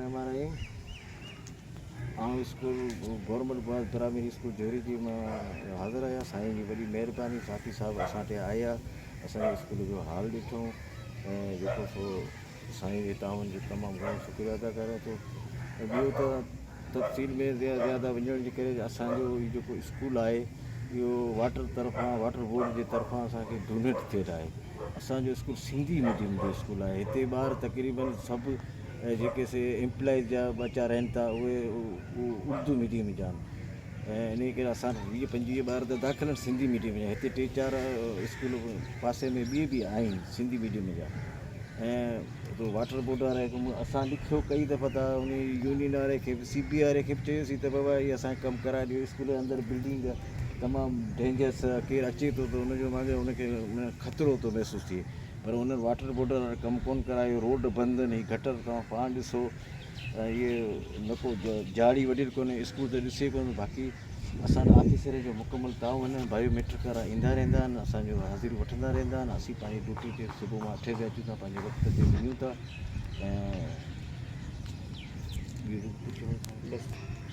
الرحمان الرحيم آئون school government boys primary school Jhoriji مان حاضر آهيان. سائين جي وڏي مهرباني ساٿي صاحب اسان ٽي آيا، اسان جي اسڪول جو حال ڏٺو ۽ جيڪو سو سائين جي تعاون جو تمام گهڻو شڪريو ادا ڪريان ٿو. ۽ ٻيو ته تفصيل ۾ زياده وڃڻ جي ڪري اسان جو هي جيڪو اسڪول آهي اهو واٽر طرفان واٽر بورڊ جي طرفان اسان کي ڊونيٽ ٿيل آهي. اسان جو اسڪول سنڌي ميڊيم جو اسڪول آهي. هتي ٻار تقريبن سڀ ۽ جيڪي سي ايمپلائيز جا ٻچا رهن ٿا اهي اردو ميڊيم جا آهن ۽ انهي ڪري اسان وٽ 20 25 ٻار ته داخل آهن سنڌي ميڊيم جا. هتي ٽي چار اسڪول پاسي ۾ ٻي به آهن سنڌي ميڊيم جا ۽ واٽر بورڊ وارا اسان لکيو ڪئي دفعا ته ان يونين واري کي به سي بي واري کي به چيوسين ته بابا هي اسان کي ڪم ڪرائي ڏيو. اسڪول جي اندر بلڊنگ تمام ڊينجرس ڪير اچي ٿو ته ان جو مانگي ان کي خطرو ٿو محسوس ٿئي پر انهن واٽر بورڊ وارن ڪم ڪونه ڪرايو، روڊ بند آهن، هي گٽر توهان پاڻ ڏسو ۽ اهي نه ڪو جاڙي وڏير ڪونهي، اسڪول ته ڏسي ڪونه، باقي اسان وٽ آفيسرن جو مڪمل تعاون آهي، بايو ميٽرڪ وارا ايندا رهندا آهن، اسان جو حاضريون وٺندا رهندا آهن، اسين پنهنجي ڊيوٽي تي صبح مان اٺين بجي اچون ٿا پنهنجي وقت تي وڃون ٿا ۽ ٻيو ڪجهه.